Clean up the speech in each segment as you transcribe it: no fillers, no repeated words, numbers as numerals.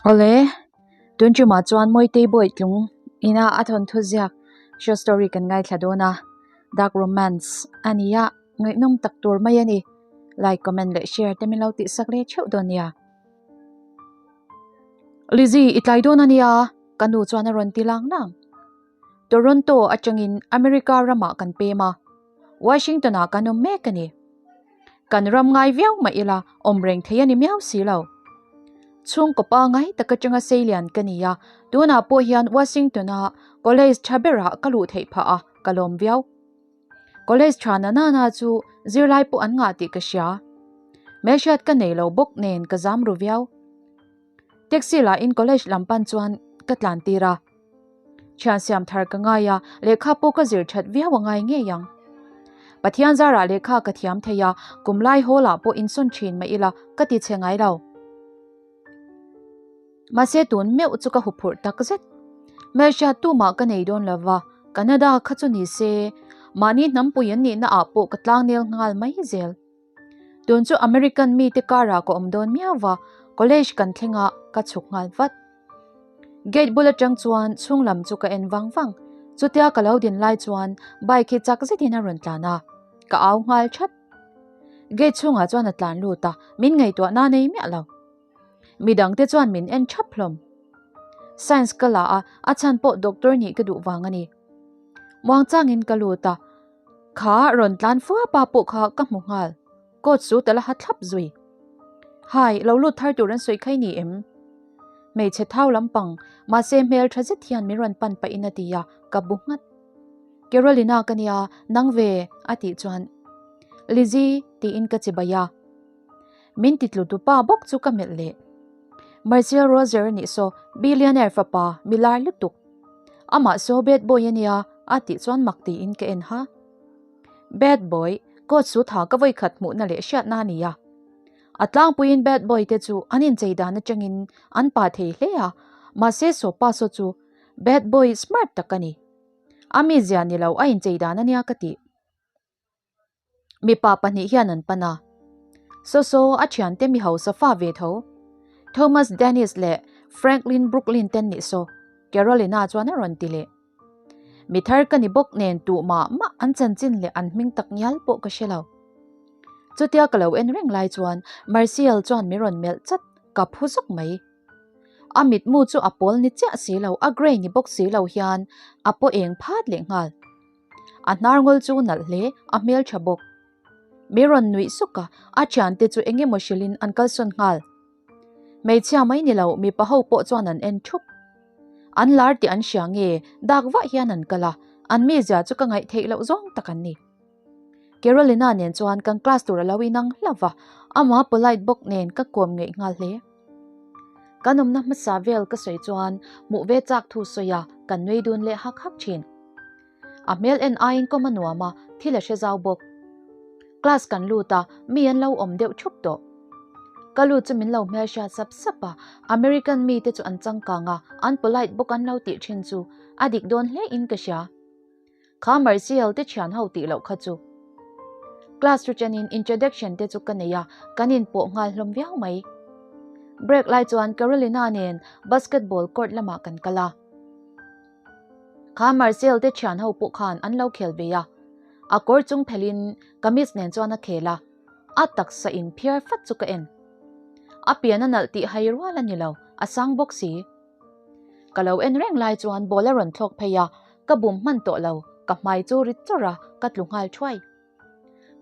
Awle, tun tumah chuan Mawitei Bawitlung ina a thawnthu ziak short story kan ngaithla dawn a, dark romance a ni a, ngaihnawm tak tur mai a ni. Like, comment leh share te min lo tihsak leh theuh dawn nia. Lizzy, i tlai dawn a nia, ka nu chuan a rawn ti lang lang. Toronto atangin America ramah kan pem a, Washington-ah kan awm mek a ni. Kan ram ngai viau mah ila awm reng thei a ni miau si lo. Chhungkaw pangai tak atanga seilian ka ni a, tunah pawh hian Washington-a college tha berah ka luh theih phah a, ka lawm viau. College tha na nana chu zirlai pawh an ngah tih ka hria. Hmelhriat ka nei lo bawk nen ka zam ru viau. Taxi lahin college lam pan chuan ka tlan tir a. Thian siam thar ka ngai a, lehkha pawh ka zir that viau a ngai ngei ang. Pathian zarah lehkha ka thiam thei a, kum lai hawl ah pawh insawn thin mah ila ka ti che ngai lo. Mahse tun meuh chu ka huphurh tak zet. Hmelhriat tumah ka nei dawn lova, Canada kha chu ni se, mahni hnampui an nihna ah pawh ka tlangnel nghal mai zel. Tun chu American mite karah ka awm dawn miau va, college kan thleng a, ka chhuk nghal vat. Gate bul atang chuan chhung lam chu ka en vang vang, chutia ka lo din lai chuan bike hi chak zetin a rawn tlan a, ka au nghal that. Gate chhungah chuan a tlan lut a, min ngaihtuah na nei miah lo. Midang te chuan min en thap hlawm. Science ka la a, a chhan pawh doctor nih ka duh vang a ni. Muangchangin ka lut a, kha rawn tlan fua pa pawh kha ka hmu nghal. Coat chu tala ha thlap zui. Hai, lo lut thar tur an sawi khai ni em? Hmeichhe thau lampang, mahse hmel tha zet hian min rawn pan pahin a ti a, ka bu nghat. Carolina ka nia, nang ve, a tih chuan. Lizzy, tiin ka chibai a. Min ti tlu tu pa bawk chu ka melh leh. Marcel Roger a nih saw, billionaire fapa, mi lar lutuk. Amah saw bad boy a nia, a tih chuan mak tiin ka en ha. Bad boy, coat su tha ka vawi khat hmuhna leh hriatna a ni a. A tlangpuiin bad boy te chu an inchei dan atangin an pa thei hle a, mahse saw pa saw chu bad boy smart tak a ni. A mizia ni lo a inchei dan a nia ka tih. Mipa pahnih hian an pan a. Saw saw a thiante mi hausa fa ve tho. Thomas Dennis leh Franklin Brooklyn ten nih saw, Carolina chuan a rawn ti leh. Mi thar ka ni bawk nen tuh mah mah an chanchin leh an hming tak ngial pawh ka hre lo. Chutia ka lo en reng lai chuan Marciel chuan min rawn melh chat ka phu zawk mai. A mitmu chu a pawl ni chiah si lo, a grey ni bawk si lo hian a paw eng phat leh nghal. A hnar ngawl chu nalh hle, a hmel tha bawk. Mi rawn nuih suk a, a thiante chu eng emaw hrilhin an kalsawn nghal. Hmeichhia mai ni lo, mipa ho pawh chuan an en thup. An lar tih an hria nge, dak vah hian an kal a, an mizia chu ka ngaih theih loh zawng tak an ni. Carolina nen chuan kan class tur a lo inang hlauh va, amah polite bawk nen ka kawm ngeih nghal hle. Kan awmna hmasa vel ka sawi chuan hmuh ve chak thu sawi a, kan nui dun leh hak hak thin. A hmel en aiin kawm a nuam a, thil a hre zau bawk. Class kan lut a, mi an lo awm deuh thup tawh. Ka lut chu min lo hmelhriat sap sap a, American mite chu an changkang a, an polite bawk an lo tih thin chu a dik dawn hle in ka hria. Kha Marciel te thian ho tih loh kha chu. Class chu chenin introduction te chu ka nei a, kan inpawh nghal hlawm viau mai. Break lai chuan Carolina nen basketball court lamah kan kal a. Kha Marcel te thian ho pawh khan an lo khel ve a, a kawr chung phelhin kamis nen chuan a khel a, a taksa in phiar fat chu ka en. A pian a nalh tih hai rual a ni lo, a sang bawk si. Ka lo en reng lai chuan ball a rawn thlawk phei a, ka bum hman tawh lo, ka hmai chu rit chawrh a, ka tlu nghal thuai.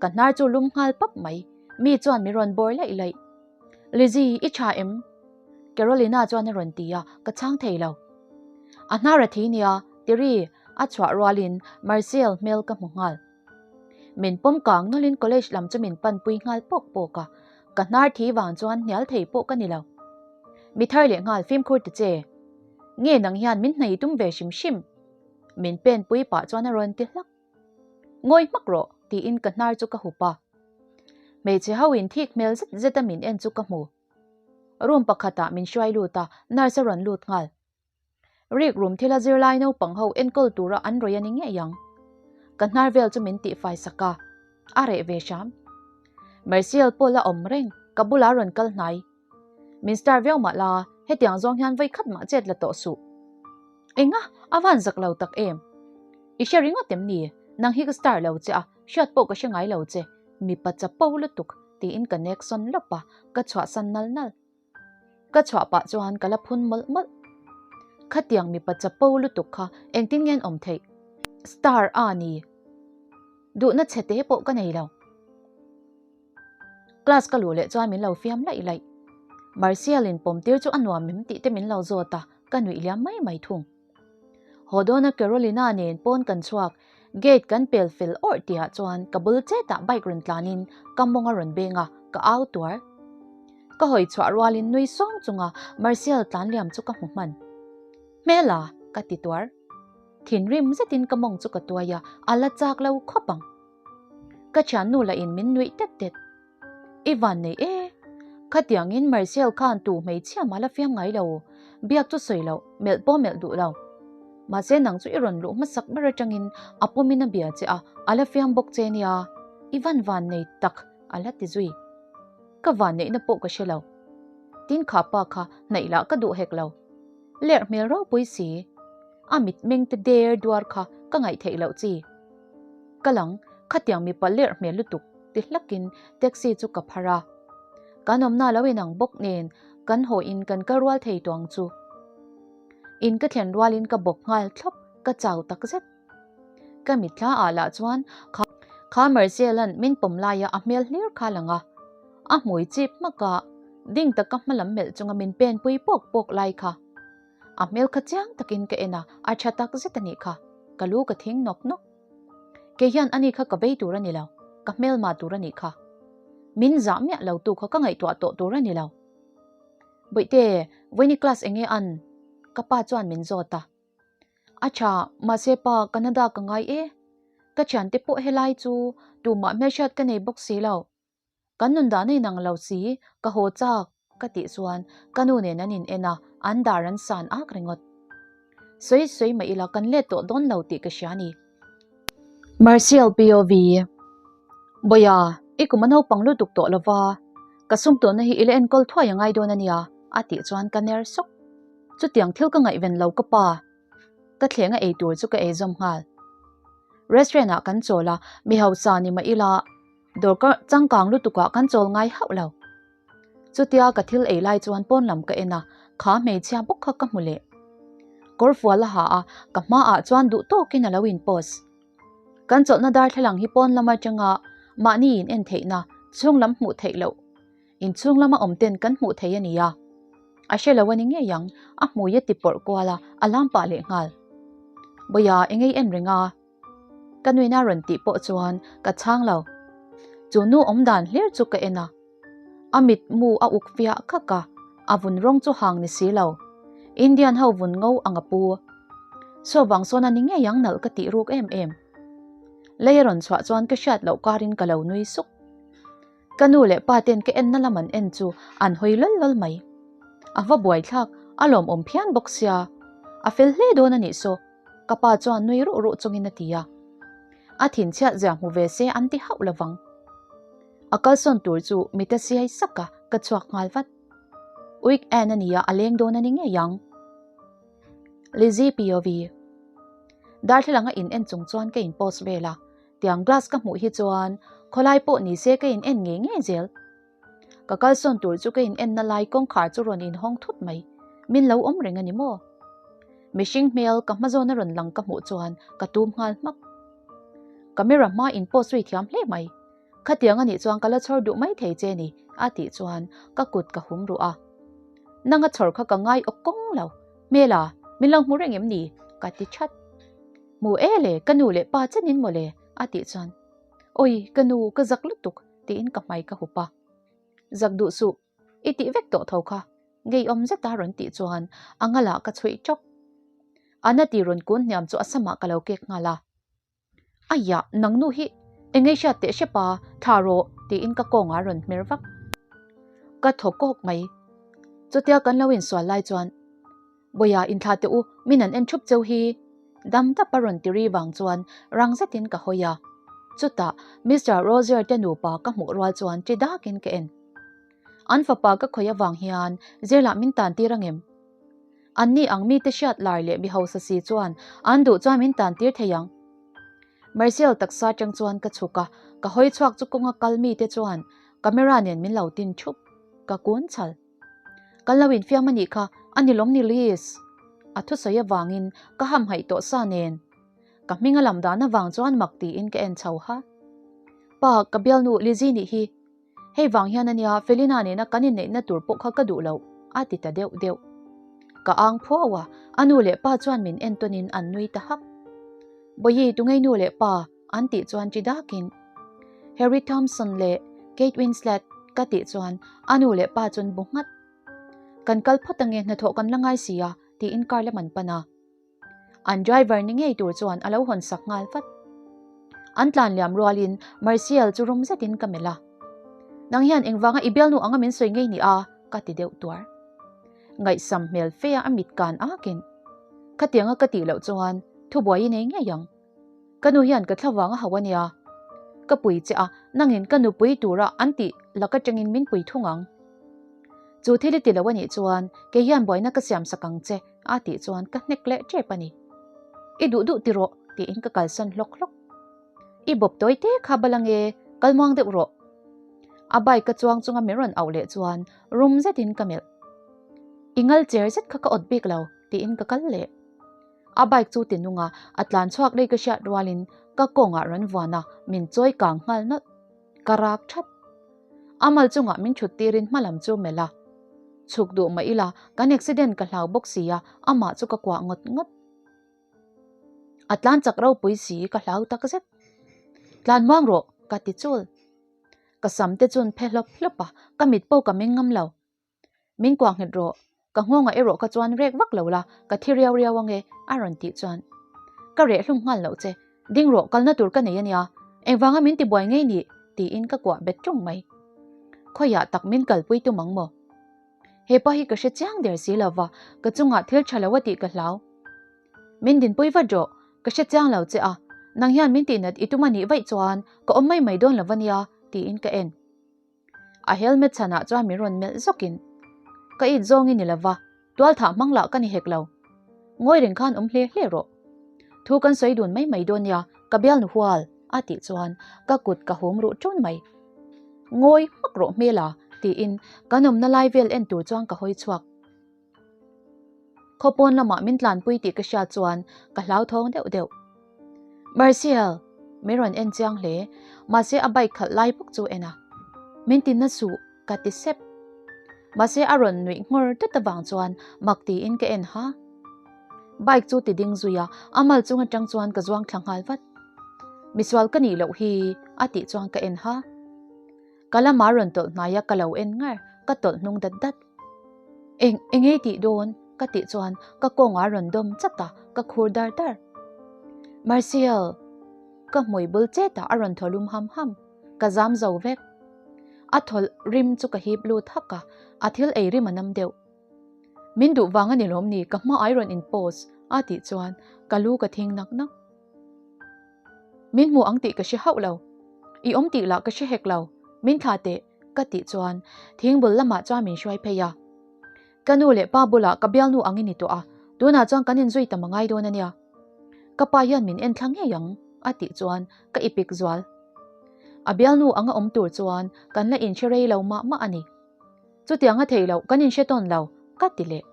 Ka hnar chu lum nghal pap mai, mi chuan min rawn bawr laih laih. Lizzy, i tha em? Carolina chuan a rawn ti a, ka chhang thei lo. A hnar a thi nia, tiri a chhuah rualin Marcel hmel ka hmu nghal. Min pawm kang nawlhin college lam chu min panpui nghal pawk pawk a, ka hnar thi vang chuan hnial thei pawh ka ni lo. Mi thar leh nghal fimkhur ti che. Nge nang hian min hnei tum ve hrim hrim? Min penpui pah chuan a rawn ti hlak. Ngawi hmak rawh, tiin ka hnar chu ka hup a. Hmeichhe ho in thik hmel zet zet a min en chu ka hmu. Room pakhatah min hruai lut a, nurse a rawn lut nghal. Rik room thila zirlai naupang ho enkawl tura an rawi a ni ngei ang. Ka hnar vel chu min tihfai sak a, a reh ve hram. Marciel pawh la awm reng, ka bulah a rawn kal hnai. Min star viau mah la, Hetiang zawng hian vawi khat mah chet la tawh suh. Enga, a van zak lo tak em? I hre ringawt em ni? Nang hi ka star lo che a, hriat pawh ka hre ngai lo che. Mipa chapo lutuk, tiin ka nek sawn lawp a, ka chhuahsan nal nal. Ka chhuah pah chuan ka la phun mawlh mawlh. Khatiang mipa chapo lutuk kha engtin nge an awm theih? Star a ni. Duhna chhe te pawh ka nei lo. Class ka luh leh chuan min lo fiam laih laih. Marciel in pawm tir chu a nuam em tih te min lo zawt a, ka nuih liam mai mai thung. Haw dawna Carolina nen pawn kan chhuak, gate kan pel fel awrh tihah chuan ka bul chetah bike rawn tlanin ka mawng a rawn beng a, ka au tuar. Ka hawi chhuah rualin nui sawng chunga Marciel tlan liam chu ka hmu hman. Hmela! ka ti tuar. Thinrim zetin ka mawng chu ka tuai a, a la chak lo khawp ang. Ka thiannu lah in min nuih tet tet. I van nei e! Khatiangin Marcel khan tu hmeichhia mah la fiam ngai lo, biak chu sawi loh, melh pawh melh duh lo. Mahse nang chu i rawn luh hmasak ber atangin a pawmin a bia che a, a la fiam bawk che nia. I van van nei tak a la ti zui. Ka van neihna pawh ka hre lo. Tin kha pa kha hnaih lah ka duh hek lo. Lerh hmel ropui si. A mitmeng te der duar kha ka ngaih theih loh chi. Ka lang, khatiang mipa lerh hmel lutuk ti hlakin taxi chu ka phar a. Kan awmna lo inang bawk nen kan haw in kan kal rual thei tuang chu. In ka thlen rualin ka bawk nghal thlawp, ka chau tak zet. Ka mitthla ah lah chuan kha kha Marcel-a'n min pawm laia a hmel hlir kha lang a. A hmui chip hmak a, ding taka hmalam melh chunga min pen pui pawk pawk lai kha. A hmel kha chiang takin ka en a, a tha tak zet a nih kha. Ka lu ka thing nawk nawk. Kei hian ani kha ka vei tur a ni lo, ka hmelma tur a nih kha. Min zah miah lo tu kha ka ngaihtuah tawh tur a ni lo. Bawihte, vawiini class enge an? Ka pa chuan min zawt a. A tha, mahse pa, Canada ka ngai e. Ka thiante pawh helai chu tumah hmelhriat ka nei bawk si lo. Kan nun dahna inang lo si, ka haw chak ka tih chuan ka nu nen an in en a, an dar an san ak ringawt. Sawi sawi mah ila kan let tawh dawn lo tih ka hria ni. Marciel POV, Bawia, i kum a naupang lutuk tawh lova, ka sum tawhna hi i la enkawl thuai a ngai dawn a nia, a tih chuan ka ner sawk. Chutiang thil ka ngaihven lo ka pa. Ka thleng a ei tur chu ka ei zawm nghal. Restaurant ah kan chawl a, mi hausa ni mah ila, Dawrkar changkang lutukah kan chawl ngai hauh lo. Chutia ka thil ei lai chuan pawn lam ka en a, kha hmeichhia bawk kha ka hmu leh. Kawrfual a ha a, ka hmaah chuan duh tawkin a lo in pause. Kan chawlhna darthlalang hi pawn lam atanga mahni in en theihna, chhung lam hmuh theih loh, inchhung lama awm ten kan hmuh thei a ni a. A hre lo a ni ngei ang, a hmui a ti pawrh kual a, a lam pah leh nghal. Bawia engei en reng a. Ka nuina rawn tih pawh chuan ka chhang lo. Chu nu awm dan hlir chu ka en a. A mit mu a uk fiah khak a, a vun rawng chu hang ni si lo. Indian ho vun ngo ang a pu. Saw vang sawn a ni ngei ang nalh ka tih ruk em em. Lei a rawn chhuah chuan ka hriat loh karin ka lo nui suk. Ka nu leh pa ten ka enna lam an en chu an hawi lawl lawl mai. A va buaithlak, a lawmawm phian bawk sia. A fel hle dawn a nih saw, ka pa chuan nui ruh ruh chungin a ti a. A thinchhiat zia hmu ve se an ti hauh lovang. A kalsawn tur chu mit a siai sak a, ka chhuak nghal vat. Week end a nia a leng dawn a ni ngei ang. Lizzie POV. Darthlalang a in en chung chuan ka in post vel a. Tiang glass ka hmuh hi chuan khawlai pawh ni se ka in en ngei ngei zel. Ka kalsawn tur chu ka in enna lai kawngkhar chu rawn inhawng thut mai. Min lo awm reng a ni maw? Mihring hmel ka hma zawn a rawn lang ka hmuh chuan ka tum nghal hmak. Camera hma in pawh zui thiam hle mai. Khatiang a nih chuan ka la chhawr duh mai thei che ni a tih chuan ka kut ka hum ruh a. Nanga chhawr kha ka ngai awk kawng lo. Hmela, min lo hmu reng em ni? Ka ti that. Hmu e le, ka nu leh pa chenin maw le? A tih chuan, Awi, ka nu, ka zak lutuk, tiin ka hmai ka hup a. Zak duh suh, i tih vek tawh tho kha, ngeiawm zeta rawn tih chuan a ngalah ka chhuih ṭawk. Ana ti rawn kun hniam chu a samah ka lo kek nghal a. Aiah, nang nu hi engei hriat teh hrep a, thla rawh, tiin ka kawngah rawn hmer vak. Ka thaw kawk mai. Chutia kan lo insual lai chuan, Bawiha inthlah teh u, min an en thup cheu hi. Dam dap a rawn ti ri vang chuan rang zetin ka hawi a. Chutah Mister Rozier te nupa ka hmuh rual chuan chi dakin ka en. An fapa ka khawih avang hian jail-ah min tan tir angem? Anni ang mite hriat lar leh mi hausa si chuan an duh chuan min tan tir thei ang. Marcel taksa atang chuan ka chhuk a, ka hawi chhuak chu kawnga kal mite chuan camera nen min lo tin thup. Ka kun chhal. Kan lo infiam a nih kha, a ni lawm ni Liz? A thusawi avangin ka hamhaih tawh sa nen. Ka hming a lam dan avang chuan mak tiin ka en chho ha. Pa, ka bialnu Lizzy nih hi. Hei vang hian a nia Felina nena kan inneihna tur pawh kha ka duh loh, a ti ta deuh deuh. Ka ang phuau a, a nu leh pa chuan min entawnin an nui ta hak. Bawihi, tungei nu leh pa? an tih chuan ṭi dakin, Harry Thompson leh Kate Winslet ka tih chuan a nu leh pa chuan bu nghat. Kan kal phawt ange hnathawh kan la ngai si a, tiin car lam an pan a. An driver ni ngei tur chuan a lo hawn sak nghal vat. An tlan liam rualin Marciel chu rum zetin ka melh a. Nang hian engvanga i bialnu anga min sawi ngei ni a? ka ti deuh tuar. Ngaihsam hmel fe a a mit kan akin, Khatianga ka tih loh chuan thubuai i nei ngei ang. Ka nu hian ka thla vang a hauh a nia. Ka pui che a, nangin ka nupui tura an tih lak atangin min pui thung ang. Chu thil i ti lo a nih chuan kei hian buaina ka siam sak ang che a tih chuan ka hnek leh tep a ni. I duh duh ti rawh tiin ka kalsan hlawk hlawk. I bawp tawi te kha bal ange, kal muang deuh rawh. A bike ka chuang chunga min rawn auh leh chuan rum zetin ka melh. I ngal cher zet kha ka awt bik lo tiin ka kal leh. A bike chu ti nung a, a tlan chhuak lei ka hriat rualin ka kawngah rawn vuan a, min chawi kang nghal nawlh. Ka rak that. A mal chungah min thut tirin hma lam chu melh a. Chhuk duh mah ila, kan accident ka hlau bawk si a, amah chu ka kuah ngawt ngawt. A tlan chak ropui si ka hlau tak zet. Tlan muang rawh, ka ti chul. Ka sam te chun phe hlawp hlawp a, ka mit pawh ka meng ngam lo. Min kuah nghet rawh, ka nghawngah erawh ka chuan rek vak lo la, ka thi riau riau ange, a rawn tih chuan. Ka reh hlum nghal loh che, ding rawh kalna tur ka nei ania, engvanga min tibuai ngei nih? tiin ka kuah bet ṭung mai. Khawiah tak min kalpui tum ang maw? Hepa hi ka hre chiang der si lova, ka chungah thil ṭha lo a tih ka hlau. Min dinpui vat rawh, ka hre chiang lo che a, nang hian min tihnat i tum a nih vaih chuan ka awm mai mai dawn lo ania, tiin ka en. A helmet chhanah chuan min rawn melh zawkin, Ka it zawng i ni lova, tual thah hmang lah ka ni hek lo. Ngawi reng khan awm hle hle rawh. Thu kan sawi dun mai mai dawn nia, ka bialnu hual, a tih chuan ka kut ka hum ruh ṭun mai. Ngawi hmak rawh hmel a, tiin kan awmna lai vel en tur chuan ka hawi chhuak. Khawpawn lamah min tlanpui tih ka hriat chuan ka hlauthawng deuh deuh. Marciel! Min rawn en chiang hle, mahse a bike khalh lai bawk chu en a. Min ti na suh, ka ti sep. Mahse a rawn nuih nghawr deuh avang chuan mak tiin ka en ha. Bike chu ti ding zui a, a mal chung atang chuan ka zuang thla nghal vat. Misual ka nih loh hi, a tih chuan ka en ha. Ka lama rawn tawlh hnai a ka lo en ngar, ka tawlh hnung dat dat. Eng, engei tih dawn? ka tih chuan ka kawngah rawn dawm chat a, ka khur dar dar. Marciel! Ka hmui bul chetah a rawn thaw lum ham ham, ka zam zo vek. A thaw rim chu ka hip lut hak a, a thil ei rim a nam deuh. Min duh vang a ni lawm ni ka hma ai rawn in pause a tih chuan ka lu ka thing nak nak. Min hmu ang tih ka hre hauh lo. I awm tih lah ka hre hek lo. Min thlah teh, ka tih chuan thingbul lamah chuan min hruai phei a. Ka nu leh pa bulah ka bialnu ang i ni tawh a, tunah chuan kan inzui tam a ngai dawn a nia. Ka pa hian min en thla ngei ang, a tih chuan ka ipik zual. A bialnu anga awm tur chuan kan la inhre rei lo mah mah a ni. Chutiang a theih loh, kan inhre tawn lo, ka ti leh.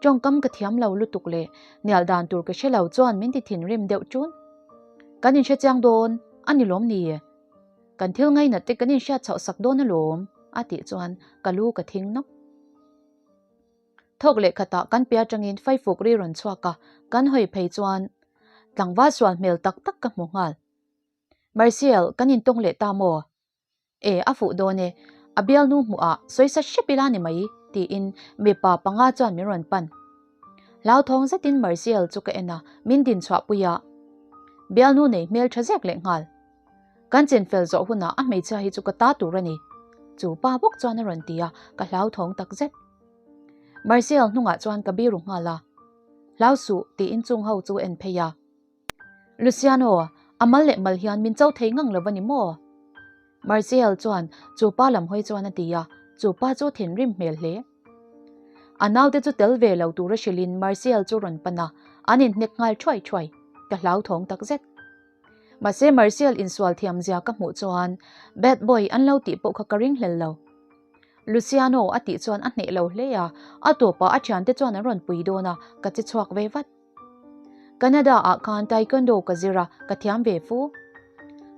Tawngkam ka thiam lo lutuk leh hnial dan tur ka hre lo chuan min ti thinrim deuh ṭun. Kan inhre chiang dawn, a ni lawm ni? Kan thil ngainat te kan inhriat chhoh sak dawn alawm, a tih chuan ka lu ka thing nawk. Thawk leh khatah kan piah atangin faifuk ri rawn chhuak a, kan hawi phei chuan tlangval sual hmel tak tak ka hmu nghal. Marciel, kan intawng leh ta maw? E, a fuh dawn e, a bialnu hmuh ah sawisa hrep ila ni mai, tiin mipa panga chuan min rawn pan. Hlauthawng zetin Marciel chu ka en a, min din chhuah pui a. Bialnu nei hmel tha zek leh nghal. Kan chinfel zawh hunah a hmeichhia hi chu ka ta tur a ni, chu pa bawk chuan a rawn ti a, ka hlauthawng tak zet. Marciel hnungah chuan ka biru nghal a, Hlau suh, tiin chung ho chu en phei a. Luciano, a mal leh mal hian min cho thei ngang lo va ni maw? Marciel chuan chu pa lam hawi chuan a ti a, Chu pa chu thinrim hmel hle. A naute chu tel ve lo tura hrilhin Marciel chu rawn pan a, an inhnek nghal thuai thuai. Ka hlauthawng takzet. Mahse Marciel insual thiam zia ka hmuh chuan bad boy an lo tih pawh kha ka ringhlel lo. Luciano a tih chuan a hneh lo hle a, a tawpah a thiante chuan an rawn pui dawn a, ka che chhuak ve vat. Canada ah khan Taekwondo ka zir a, ka thiam ve fu.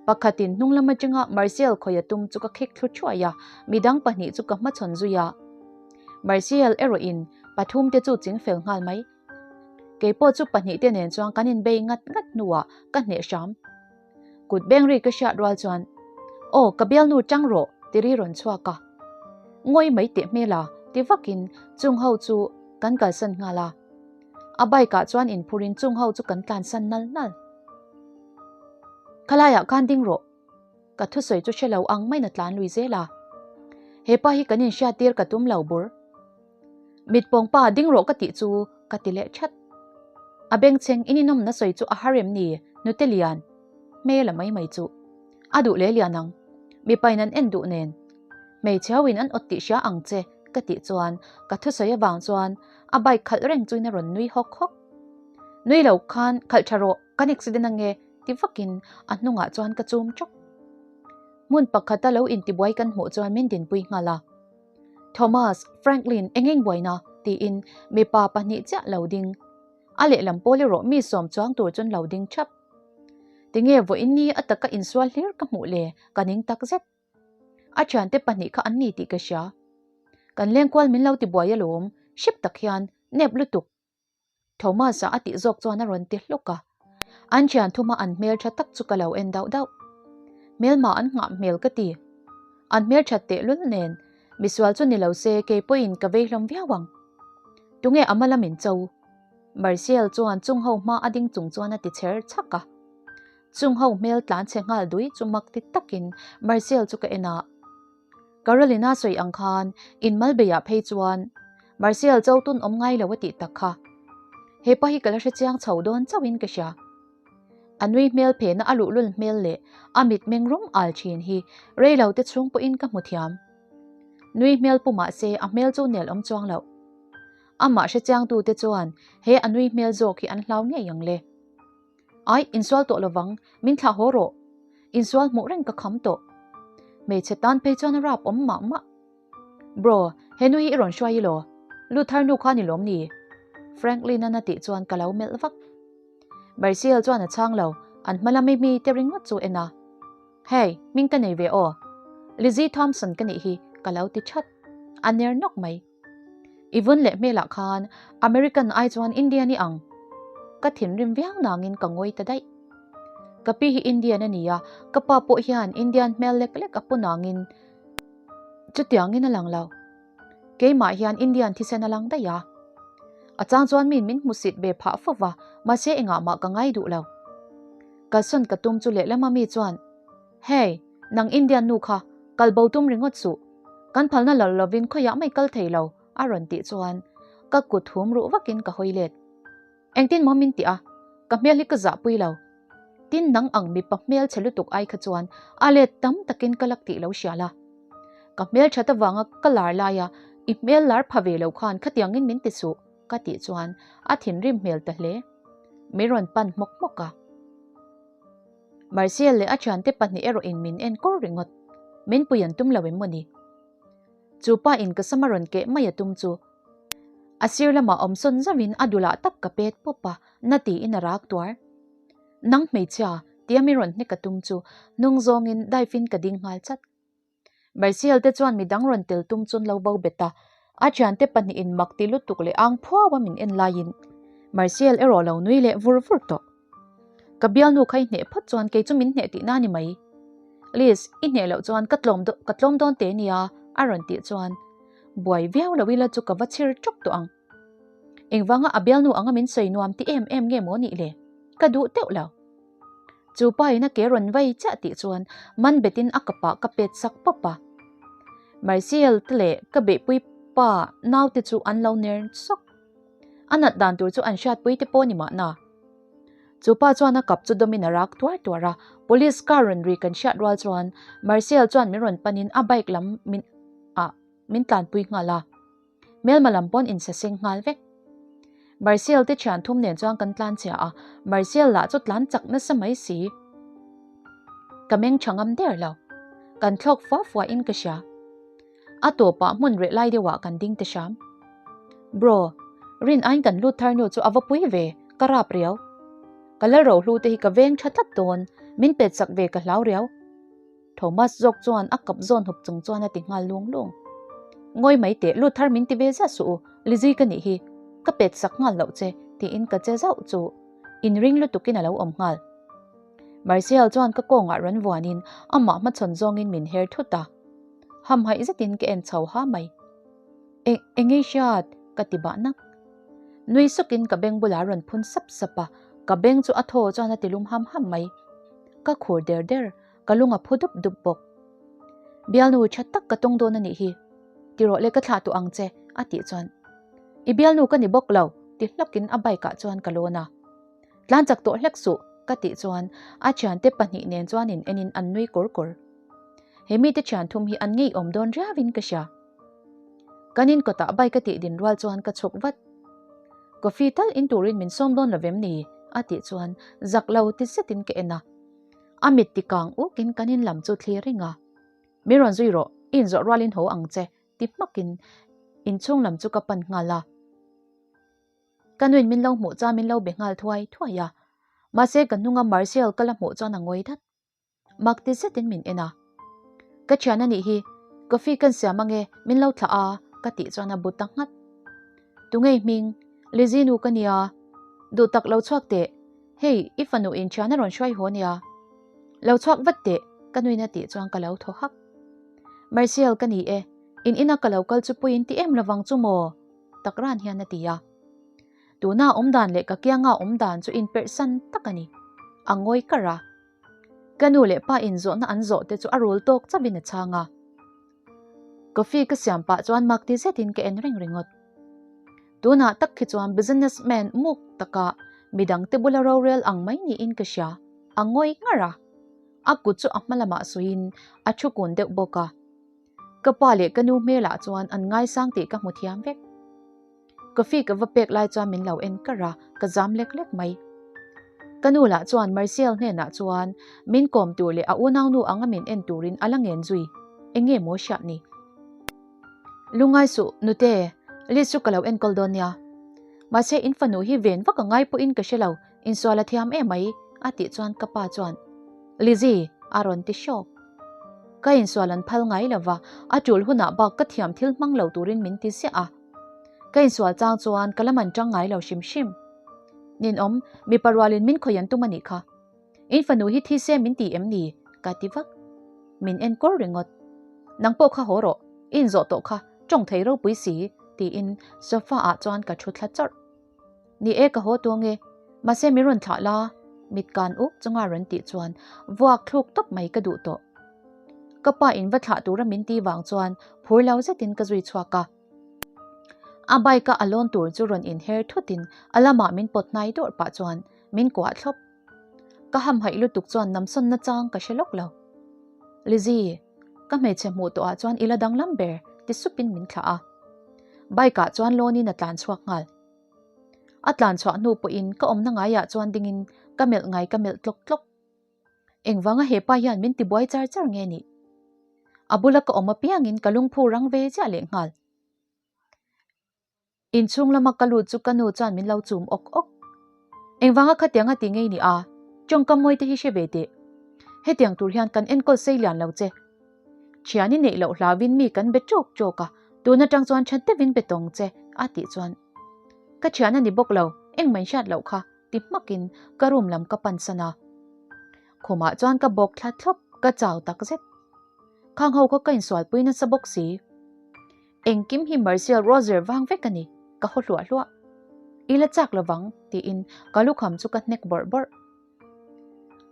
Pakhatin hnung lam atanga Marciel khawih a tum chu ka khek thlu thuai a, midang pahnih chu ka hmachhawn zui a. Marciel erawhin pathum te chu chingfel nghal mai. Keipawh chu pahnih te nen chuan kan inbei ngat ngat hnuah ka hneh hram. Kut beng ri ka hriat rual chuan, Aw, ka bialnu tang rawh, ti ri rawn chhuak a. Ngawi mai teh hmel a, ti vakin chung ho chu kan kalsan nghal a. A bike ah chuan inphurin chung ho chu kan tlansan nal nal. Khalaiah khan ding rawh, ka thusawi chu hre lo ang maiin a tlan lui zel a. Hepa hi kan inhriattir ka tum lo bur. Mitpawng pa ding rawh ka tih chu ka ti leh that. A bengchheng in inawmna sawi chu a har em ni nute lian hmel a mai mai chu. A duh leh lian ang. Mipain an en duh nen. Hmeichhe in an awt tih hria ang che ka tih chuan ka thusawi avang chuan a bike khalh reng chuin a rawn nui hawk hawk. Nui lo khan khalh tha rawh kan accident ange ti vakin a hnungah chuan ka chum chawk. Hmun pakhata lo intibuai kan hmuh chuan min dinpui nghal a. Thomas, Franklin, engeng buaina? tiin mipa pahnih chiah lo ding. A lehlam pawl erawh mi sawm chuang tur chuan lo ding thap. Tinge vawiin ni a taka insual hlir ka hmuh le, ka ning tak zet. A thiante pahnih kha an ni tih ka hria. Kan lengkual min lo tibuai alawm, hrep tak hian, nep lutuk. Thomas-a a tih zawk chuan a rawn ti hlawk a. An thian thuma an hmel tha tak chu ka lo en dauh dauh. Hmelma an nghah hmel ka ti. An hmel that tehlul nen, misual chu ni lo se kei pawhin ka vei hlawm viau ang. Tunge a hma lamin cho? Marciel chuan chung ho hma a ding chung chuan a ti chher chhak a. Chung ho hmel tlan chhe nghal dui chu mak ti takin Marciel chu ka en a. Carolina sawi ang khan in Malbei-ah phei chuan Marciel cho tun awm ngai lo a tih tak kha. Hepa hi ka la hre chiang chho dawn chauhin ka hria. A nui hmel phena a luhlul hmel leh a mitmeng rum al thin hi rei lo te chhung pawhin ka hmu thiam. Nui hmel pu mah se a hmel chu nel awm chuang loh. Amah hre chiangtute chuan he a nui hmel zawk hi an hlau ngei ang le. Ai, insual tawh lovang, min thlah haw rawh. Insual hmuh reng ka kham tawh. Hmeichhe tan phei chuan a rap awm mah mah. Bro, he nu hi i rawn hruai i law? Lut thar nu kha ni lawm ni? Franklin-a'n a tih chuan ka lo melh vak. Marciel chuan a chhang lo, an hma lami mi te ringawt chu en a. Hey, hming ka nei ve aw. Lizzie Thompson ka nih hi, ka lo ti that. A ner nawk mai. I vun leh hmelah khan American ai chuan Indian i ang. Ka thinrim viau nangin ka ngawi ta daih. Ka pi hi Indian a ni a, ka pa pawh hian Indian hmel lek lek a pu nangin chutiangin a lang lo. Keimah hian Indian thisen a lang daih a. A chang chuan min min hmusit ve phah fo va, mahse engah mah ka ngai duh lo. Kalsawn ka tum chu lehlama mi chuan, Hey, nang Indian nu kha, kal bo tum ringawt suh. Kan phalna lo lovin khawiah mai kal thei lo, a rawn tih chuan ka kut hum ruh vakin ka hawi let. Engtin maw min tih a, ka hmel hi ka zahpui lo. Tin nang ang mipa hmel chhe lutuk ai kha chuan a let tam takin ka lak tih lo hria la. Ka hmel that avanga ka lar laia i hmel lar pha ve lo khan khatiangin min ti suh, ka tih chuan a thinrim hmel ta hle. Min rawn pan hmawk hmawk a. Marciel leh a thiante pahnih erawh in min en kur ringawt. Min pui an tum lo em maw ni? Chu pa in ka sama rawn keh mai a tum chu a sir lamah awm sawn zauhin a dulah tak ka pet pawp a, na tiin a rak tuar. Nang hmeichhia, tia min rawn hnek a tum chu hnung zawngin dive in ka ding nghal chat. Marciel te chuan midang rawn tel tum chun lo bo bet a, a thiante pahnihin mak ti lutuk leh ang phuau a min en laiin Marciel erawh lo nui leh vur vur tawh. Ka bialnu kha i hneh phawt chuan kei chu min hneh tihna a ni mai. Liz, i hneh loh chuan ka tlawm ka tlawm dawn teh nia a rawn tih chuan buai viau lo ila chu ka va chhir tawk tawh ang. Engvanga a bialnu anga min sawi nuam ti em em nge maw nih le? Ka duh teuh lo. Chu pa in a ke rawn vai chiah tih chuan man betin a kapah ka pet sak pawp a. Marciel te leh ka beihpui pa naute chu an lo ner sawk. A nat dan tur chu an hriatpui te pawh ni mahna. Chu pa chuan a kap chu dawmin a rak tuar tuar a, police car rawn ri kan hriat rual chuan Marciel chuan min rawn panin a bike lam min ah. Min tlanpui nghal a. Hmelma lam pawn insaseng nghal vek. Marcel te thian thum nen chuan kan tlan chhia a, Marcel lah chu tlan chak nasa mai si. Ka meng tha ngam der lo. Kan thlawk fua fua in ka hria. A tawpah hmun reh lai deuhah kan ding ta hram. Bro, rin aiin kan lut thar nu chu a va pui ve, ka rap riau. Ka lal rohlu te hi ka veng tha tlat dawn, min pet sak ve ka hlau riau. Thomas zawk chuan a kap zawn hup chung chuan a ti nghal lung lung. Ngawi mai teh, lut thar min ti ve ziah suh u, Lizzy ka nih hi, ka pet sak nghal loh che, tiin ka che zauh chu inring lutukin a lo awm nghal. Marcel chuan ka kawngah rawn vuanin amah hmachhawn zawngin min her thut a. Hamhaih zetin ka en chho ha mai. Eng engei hriat? ka ti bah nak. Nui sukin ka beng bulah rawn phun sap sap a, ka beng chu a thaw chuan a ti lum ham ham mai. Ka khur der der, ka lung a phu dup dup bawk. Bialnu tha tak ka tawng dawn a nih hi. Ti rawh le ka thlah tawh ang che, a tih chuan. I bialnu ka ni bawk lo, ti hlawkin a bike ah chuan ka lawn a. Tlan chak tawh hlek suh, ka tih chuan a thiante pahnih nen chuan in enin an nui kawr kawr. He mite thian thum hi an ngeiawm dawn riauin ka hria. Kan in kawtah bike a tih din rual chuan ka chhuk vat. Coffee tal in turin min sawm dawn lovem ni? a tih chuan zak lo ti zetin ka en a. A mit ti kang ukin kan in lam chu thlir reng a. Min rawn zui rawh, i inzawh rualin haw ang che, ti hmakin inchhung lam chu ka pan nghal a. Ka nuin min lo hmuh chuan min lo be nghal thuai thuai a, mahse ka hnunga Marcel ka la hmuh chuan a ngawi dat. Mak ti zetin min en a. Ka thian a nih hi, coffee kan siam ange, min lo thlah a, ka tih chuan a bu ta nghat. Tungei hming, Lizzy nu ka nia, duh tak lo chhuak teh, hei i fanu in thian a rawn hruai haw nia. Lo chhuak vat teh, ka nuin a tih chuan ka lo thaw hak. Marcel ka ni e, in ina ka lo kal chu puiin ti em lovang chu maw? Tak ran hian a ti a. Tuna awm dan leh ka kianga awm dan chu inperhsan tak a ni. A ngawi kar a. Ka nu leh pa in zawhna an zawh te chu a rul tawk chauhin a chhang a. Coffee ka siam pah chuan mak ti zetin ka en reng ringawt. Tunah tak khi chuan business man muk taka midang te bula rorel ang mai niin ka hria. A ngawi ngar a. A kut chu a hma lamah suiin a thu kun deuh bawk a. Ka pa leh ka nu hmelah chuan an ngaisang tih ka hmu thiam vek. Coffee ka va pek lai chuan min lo en kar a, ka zam lek lek mai. Ka nu lah chuan Marcel hnenah chuan min kawm tur leh a unaunu anga min en turin a la ngen zui, eng nge maw hriat ni? Lungngai suh, nute, Liz chu ka lo enkawl dawn nia. Mahse in fanu hi ven vak a ngai pawhin ka hre lo, Insual a thiam em mai, a tih chuan ka pa chuan, Lizzy, a rawn ti hrawk. Ka insual an phal ngai lo va, a tul hunah bak ka thiam thil hmang lo turin min ti ziah a. Ka insual chang chuan ka la man tang ngai lo hrim hrim. Ninawm, mipa rualin min khawi an tum a nih kha. In fanu hi thi se min ti em ni? ka ti vak. Min en kawr ringawt. Nang pawh kha haw rawh, i inzawh tawh kha, tawng thei ropui si, tiin sofa ah chuan ka thu thla chawrh. Ni e ka haw tuang e, mahse min rawn thlah la, mit kan uk chunga rawn tih chuan vuak thluk tawp mai ka duh tawh. Ka pa in va thlah tura min ti vang chuan phur lo zetin ka zui chhuak a. A bike a a lawn tur chu rawn inher thutin a lamah min pawt hnai dawrh pah chuan min kuah thlawp. Ka hamhaih lutuk chuan namsawn nachang ka hre lawk lo. Lizzy, ka hmeichhe hmuh tawhah chuan i la danglam ber ti supin min thlah a. Bike ah chuan lawnin a tlan chhuak nghal. A tlan chhuah hnu pawhin ka awmna ngaiah chuan dingin ka melh ngai ka melh tlawk tlawk. Engvanga he pa hian min tibuai char char nge nih? A bula ka awm apiangin ka lungphu rang ve chiah leh nghal. Inchhung lama ka lut chu ka nu chuan min lo chum awk awk. Engvanga khatianga ti ngei ni a, tawngkam mawi te hi hre ve teh. Hetiang tur hian kan enkawl sei lian lo che. Thian i neih loh hlauin mi kan be tawk tawk a, tun atang chuan tha deuhin be tawng che, a tih chuan. Ka thian a ni bawk lo, engmah hriat loh kha, ti hmakin ka room lam ka pan san a. Khumah chuan ka bawk thla thlawp, ka chau tak zet. Khang ho kha ka insualpui nasa bawk si. Engkim hi Marcel Roger vang vek a ni, ka haw hluah hluah. I la chak lovang, tiin ka lukham chu ka hnek bawrh bawrh.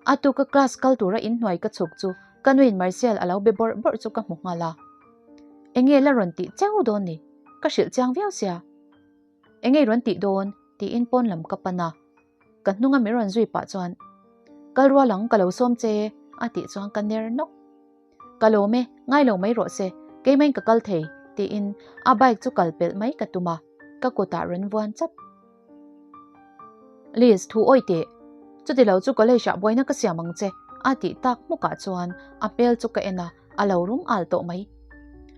A tuka class kal tura inhnuai ka chhuk chu ka nuin Marcel a lo be bawrh bawrh chu ka hmu nghal a. Enge la rawn tih cheu dawn ni? Ka hrilh chiang viau sia. Enge i rawn tih dawn? tiin pawn lam ka pan a. Ka hnunga min rawn zui pah chuan, Kal rual ang, ka lo sawm che, a tih chuan ka ner nawk. Ka lawm e, ngai lo mai rawh se, keimahin ka kal thei, Tiin a bike chu kal pelh mai ka tum a, ka kutah rawn vuan chat. Liz, thu awi teh. Chuti lo chu college ah buaina ka siam ang che, a tih tak hmukah chuan a hmel chu ka en a, a lo rum al tawh mai.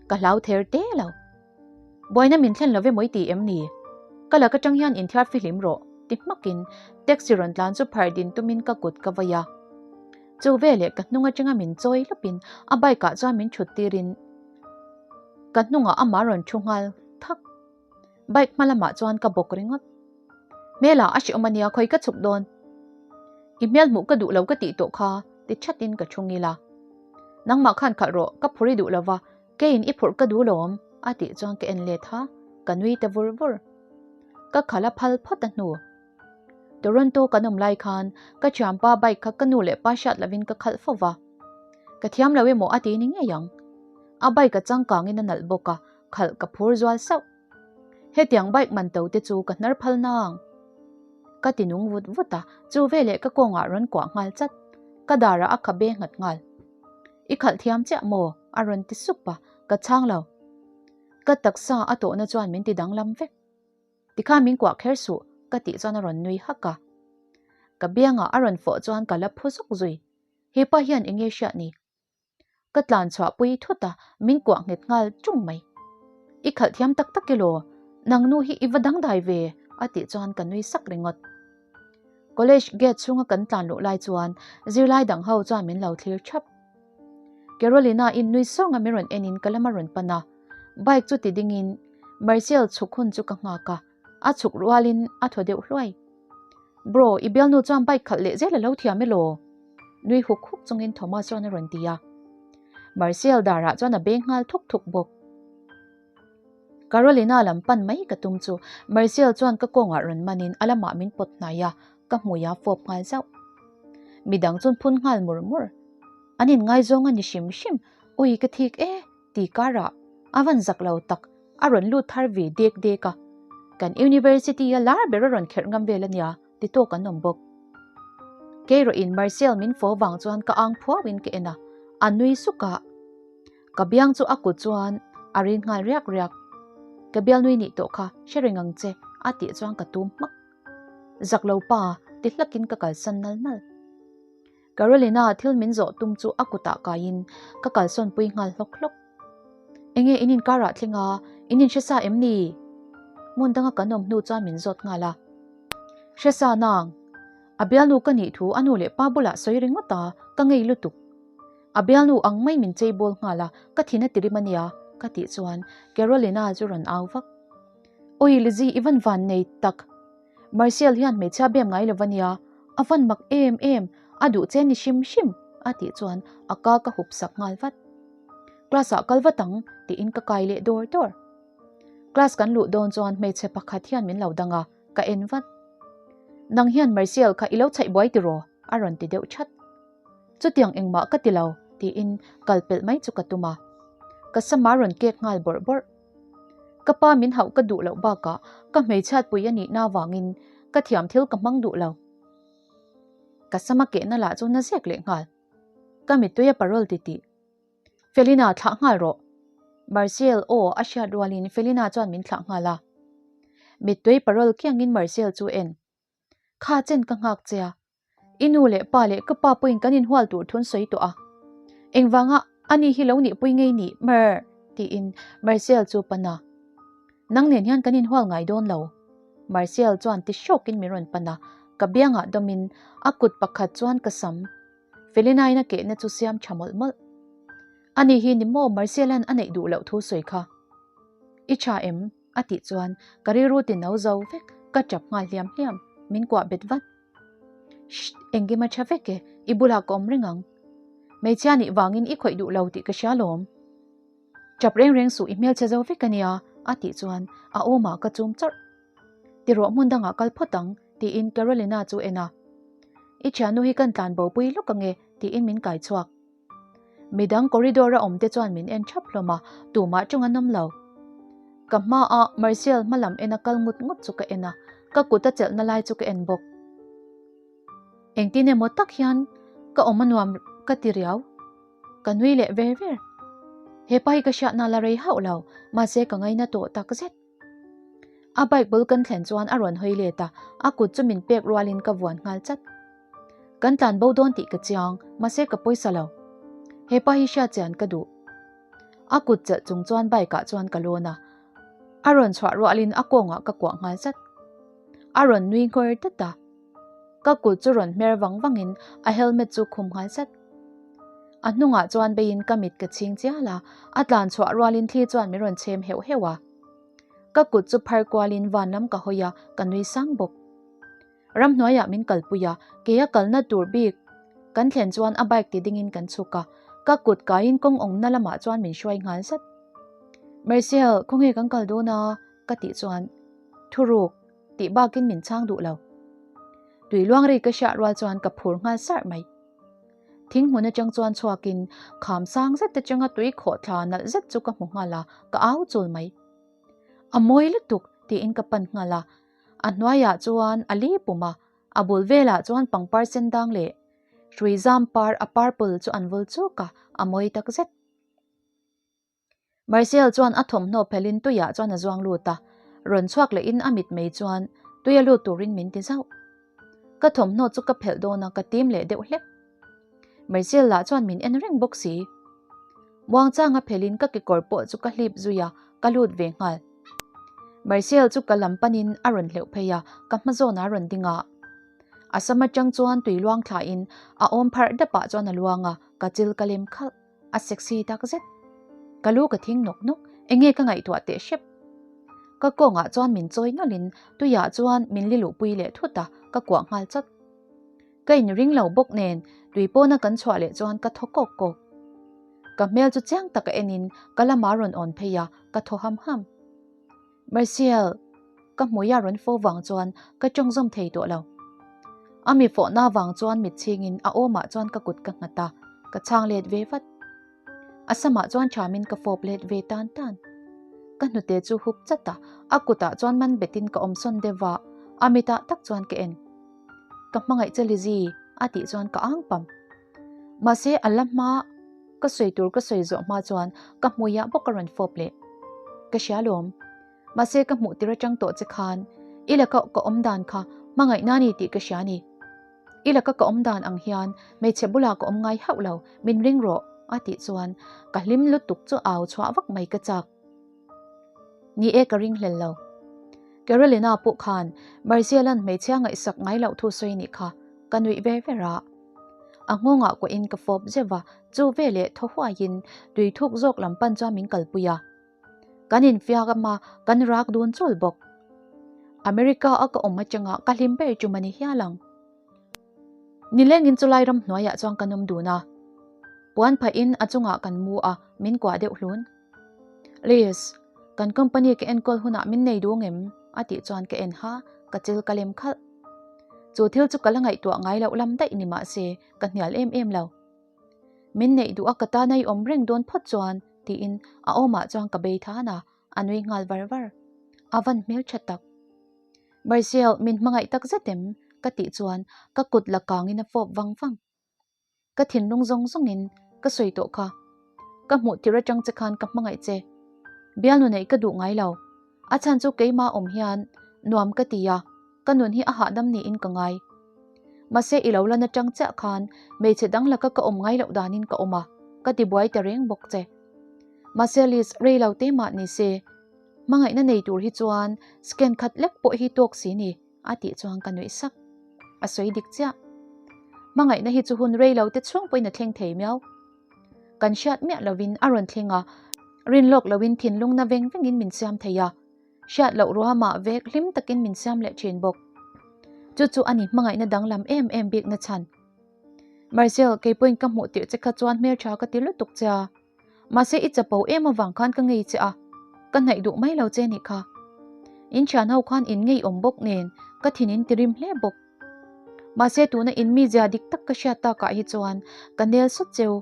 Ka hlau ther te lo. Buaina min thlen lo ve mawi ti em ni? Ka lak atang hian inthiar fihlim rawh, ti hmakin taxi rawn tlan chu phar din tumin ka kut ka vawi a. Chu veleh ka hnung atanga min chawi lawpin a bike ah chuan min thut tirin ka hnungah amah rawn thu nghal thak. Bike hma lamah chuan ka bawk ringawt. Hmelah a hreawm ania khawi ka chhuk dawn. I hmel hmuh ka duh lo ka tih tawh kha ti thatin ka thu ngil a. Nangmah khan khalh rawh ka phur i duh lova keiin i phurh ka duh lawm a tih chuan ka en let ha ka nui ta vur vur. Ka khalh a phal phawt a hnu. Toronto kan awm lai khan ka thianpa bike kha ka nu leh pa hriat lovin ka khalh fo va. Ka thiam lo emaw a ti ni ngei ang. A bike a changkangin a nalh bawk a khalh ka phur zual sauh. Hetiang bike man to te chu ka hnar phal nang. Ka ti nung vut vut a, chu veleh ka kawngah rawn kuah nghal chat. Ka darah a khabe nghat nghal. I khalh thiam chiah maw? a rawn ti sup a, ka chhang lo. Ka taksa a tawhna chuan min ti danglam vek. Tikhan min kuah kher suh, ka tih chuan a rawn nui hak a. Ka biangah a rawn fawh chuan ka la phu zuk zui. Hepa hian eng nge hriat ni? Ka tlan chhuah pui thut a, min kuah nghet nghal ṭung mai. I khalh thiam tak tak elaw? Nang nu hi i va dangdai ve, a tih chuan ka nui sak ringawt. College gate chhunga kan tlan luh lai chuan zirlai dang ho chuan min lo thlir ṭhap. Carolina in nui sawnga min rawn enin ka lama rawn pan a, bike chu ti dingin Marcel chhuk hun chu ka nghak a, a chhuk rualin a thaw deuh hluai. Bro, i bialnu chuan bike khalh leh zel a lo thiam elaw? Nui huk huk chungin Thomas chuan a rawn ti a. Marcel darah chuan a beng nghal thuk thuk bawk. Carolina lam pan mai ka tum chu Marcel chuan ka kawngah rawn manin a lamah min pawt hnai a, ka hmui a fawp nghal zauh. Midang chuan phun nghal mur mur. An inngaizawng a ni hrim hrim, ui ka thik e ti karah a van zak lo tak a rawn lut thar ve dek dek a. Kan university a lar ber a rawn kherh ngam vel a nia ti tawk an awm bawk. Keirawhin Marcel min fo vang chuan ka ang phuauin ka en a, a nui suk a. Ka biang chu a kut chuan a rin nghal riak riak. Ka bialnui nih tawh kha hre reng ang che a tih chuan ka tum hmak. Zak lo pa ti hlakin ka kalsan nal nal. Carolina thil min zawh tum chu a kutah kaiin ka kalsawn pui nghal hlawk hlawk. Enge in inkarah thleng a, in inhre sa em ni? Hmun danga kan awm hnu chuan min zawt nghal a. Hre sa nang, a bialnu ka nih thu a nu leh pa bulah sawi ringawt a, ka ngei lutuk. A bialnu ang mai min chei bawl nghal a, ka thin a tirim a nia, ka tih chuan Carolina chu rawn au vak. Awi Lizzy i van van nei tak. Marcel hian hmeichhia bem ngai lo ania, a van mak em em, a duh che ni hrim hrim, a tih chuan a ka ka hup sak nghal vat. Class ah kal vat ang, tiin ka kai leh dawr dawr. Class kan luh dawn chuan hmeichhe pakhat hian min lo dang a, ka en vat. Nang hian Marcel kha i lo chhaih buai tiraw? a rawn ti deuh chat. Chutiang engmah ka ti lo, tiin kal pelh mai chu ka tum a. Ka sama rawn kek nghal bawrh bawrh. Ka pa min hauh ka duh loh bakah ka hmeichhiatpui a nihna avangin ka thiam thil ka hmang duh lo. Ka sama kehna lah chu na zek leh nghal. Ka mittui a parol titih. Felina thlah nghal rawh. Marcel aw a hriat rualin Felina chuan min thlah nghal a. Mittui parol kiangin Marcel chu en. Kha chen ka nghak che a. I nu leh pa leh ka pa pawhin kan inhual tur thun sawi tawh a. Engvanga ani hi lo nihpui ngei nih Mer? tiin Marcel chu pan a. Nang nen hian kan inhual ngai dawn lo. Marcel chuan ti hrawkin min rawn pan a, ka biangah dawmin a kut pakhat chuan ka sam Felinain a kehna chu siam tha mawlh mawlh. Ani hi ni maw Marcel-a'n a neih duh loh thu sawi kha. I tha em? A tih chuan ka rilru ti no zo vek, ka tap nghal hliam hliam, min kuah bet vat. Shh, engkim a tha vek e, i bulah ka awm reng ang. Hmeichhia nih vangin i khawih duh lo tih ka hria lawm. Tap reng reng suh i hmelchhe zo vek a nia, a tih chuan a awmah ka chum chawrh. Tirawh hmun dangah kal phawt ang, tiin Carolina chu en a. I thiannu hi kan tlan bo pui lawk ange, tiin min kai chhuak. Midang corridor a awm te chuan min en thap hlawm a, tumah tawng an awm lo. Ka hma a Marcel hma lam en a kal ngut ngut chu ka en a, ka kut a chelhna lai chu ka en bawk. Engtin emaw tak hian ka awm a nuam ka ti riau, ka nui leh ver ver. Hepa hi ka hriatna la rei hauh lo, mahse ka ngaina tawh tak zet. A bike bul kan thlen chuan a rawn hawi let a, a kut chu min pek rualin ka vuan nghal chat. Kan tlan bo dawn tih ka chiang, mahse ka pawisa lo. Hepa hi hriat chian ka duh. A kut chelh chung chuan bike ah chuan ka lawn a, a rawn chhuah rualin a kawngah ka kuah nghal chat. A rawn nui nghawr dat a. Ka kut chu rawn hmer vang vangin a helmet chu khum nghal zat. A hnungah chuan beiin ka mit ka chhing chial a, a tlan chhuah rualin thli chuan min rawn chhem heuh heuh a. Ka kut chu phar kualin van lam ka hawi a, ka nui sang bawk. Ramhnuaiah min kalpui a, keia kalna tur bik kan thlen chuan a bike ti dingin kan chhuk a, ka kut kaiin kawng awmna lamah chuan min hruai nghal zat. Marcel, khawnge kan kal dawn a? ka tih chuan thuruk tih bakin min chhang duh lo. Tui luang ri ka hriah rual chuan ka phur nghal sarh mai. Thing hmun atang chuan chhuakin kham sang zet atanga tui khawh thla nalh zet chu ka hmu nghal a, ka au chul mai. A mawi lutuk tiin ka pan nghal a, a hnuaiah chuan a li pum a, a bul velah chuan pangpar sen dang leh hrui zam par a purple chu an vul chuk a, a mawi tak zet. Marcel chuan a thawmhnaw phelin tuiah chuan a zuang lut a, rawn chhuak lehin a mitmei chuan tuia lut turin min ti zauh. Ka thawmhnaw chu ka phelh dawn a, ka tim leh deuh hlek. Marcel lah chuan min en reng bawk si. Muangchanga phelhin ka kekawr pawh chu ka hlip zui a, ka lut ve nghal. Marcel chu ka lam panin a rawn hleuh phei a, ka hma zawnah a rawn ding a. A sam atang chuan tui luang thlahin a awm pharh dapah chuan a luang a, ka chil ka lem khalh. A sexy tak zet. Ka lu ka thing nawk nawk, enge ka ngaihtuah teh hrep. Ka kawngah chuan min chawi nawlhin tuiah chuan min li luhpui leh thut a, ka kuah nghal chawt. Ka inring lo bawk nen tui pawna kan chhuah leh chuan ka thaw kawk kawk. Ka hmel chu chiang taka enin ka lamah rawn awn phei a, ka thaw ham ham. Marcel, ka hmuia rawn fo vang chuan ka tawng zawm thei tawh lo. A mi fawhna vang chuan mit chhingin a awmah chuan ka kut ka nghat a, ka chhang let ve vat. A samah chuan thamin ka fawp let ve tan tan. Ka hnute chu hup chat a, a kutah chuan man betin ka awmsawn deuh va, a mitah tak chuan ka en. Ka hmangaih che Lizzy, a tih chuan ka ang pam. Mahse a la hma ka sawi tur ka sawi zawh hma chuan ka hmuiah bawk a rawn fawp leh. Ka hria lawm. Mahse ka hmuh tir atang tawh che khan i laka ka awm dan kha hmangaihna a ni tih ka hria a ni. I laka ka awm dan ang hian hmeichhe bulah ka awm ngai hauh lo, min ring rawh a tih chuan ka hlim lutuk chu au chhuah vak mai ka chak. Ni e ka ring hlel lo. Carolina pawh khan Marcel-a'n hmeichhia ngaihsak ngai loh thu sawi nih kha ka nuih ver ver a. A nghawngah kuahin ka fawp zeuh a, chu veleh thaw huaiin tui thuk zawk lam pan chuan min kalpui a. Kan infiak ama kan rak dun chul bawk. America a ka awm atanga ka hlim ber chu mani hial ang. Nilengin chulai ram hnuaiah chuan kan awm dun a. Puan phahin a chungah kan mu a, min kuah deuh hlun. Liz, kan company ka enkawl hunah min nei duh ngem? a tih chuan ka en ha, ka chil ka lem khalh. Chu thil chu ka la ngaihtuah ngai loh lam daih ni mahse ka hnial em em lo. Min neih duh a ka tan a i awm reng dawn phawt chuan tiin a awmah chuan ka bei than a, a nui nghal var var. A van hmeltha tak. Marcel, min hmangaih tak zet em? ka tih chuan ka kut la kangin a fawp vang vang. Ka thinlung zawng zawngin ka sawi tawh kha. Ka hmuh tir atang che khan ka hmangaih che. Bialnu neih ka duh ngai lo. A chhan chu keimah awm hian nuam ka ti a, ka nun hi a hahdam niin ka ngai. Mahse i lo lan atang chiah khan hmeichhe dang laka ka awm ngai loh danin ka awm a, ka tibuai ta reng bawk che. Mahse Liz, rei lo te mah ni se, hmangaihna nei tur hi chuan scan khat lek pawh hi tawk si ni. A tih chuan ka nuih sak. A sawi dik chiah. Hmangaihna hi chu hun rei lo te chhung pawhin a thleng thei miau. Kan hriat miah lovin a rawn thleng a, rin lawk loin thinlung na veng vengin min siam thei a, hriat loh ruamah vek hlim takin min siam leh thin bawk. Chu chu a ni hmangaihna danglam em em bikna chhan. Marcel, keipawhin ka hmuh tirh che kha chuan hmeltha ka ti lutuk che a. Mahse i chapo em avang khan ka ngei che a, ka hnaih duh mai lo che nih kha. In thian ho khan in ngei awm bawk nen ka thin in ti rim hle bawk. Mahse tuna in mizia dik tak ka hriat takah hi chuan ka nel sawt cheu.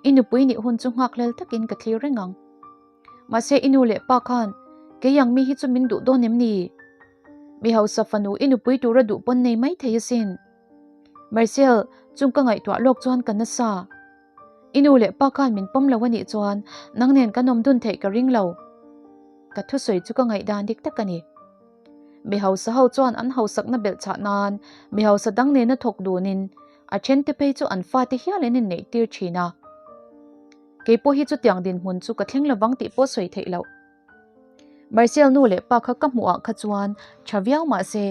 I nupui nih hun chu nghakhlel takin ka thlir reng ang. Mahse i nu leh pa khan kei ang mi hi chu min duh dawn em ni? Mi hausa fanu i nupui tura duh pawn nei mai thei asin. Marcel, chung ka ngaihtuah lawk chuan ka nasa. I nu leh pa khan min pawm lo a nih chuan nang nen kan awm dun theih ka ring lo. Ka thusawi chu ka ngaihdan dik tak a ni. Mi hausa ho chuan an hausakna belh chah nan mi hausa dang nena thawk dunin a thente phei chu an fate hial an inneih tir thin a. Kei pawh hi chutiang dinhmun chu ka thleng lovang tih pawh sawi theih loh. Marcel nu leh pa kha ka hmuh ah kha chuan tha viau mah se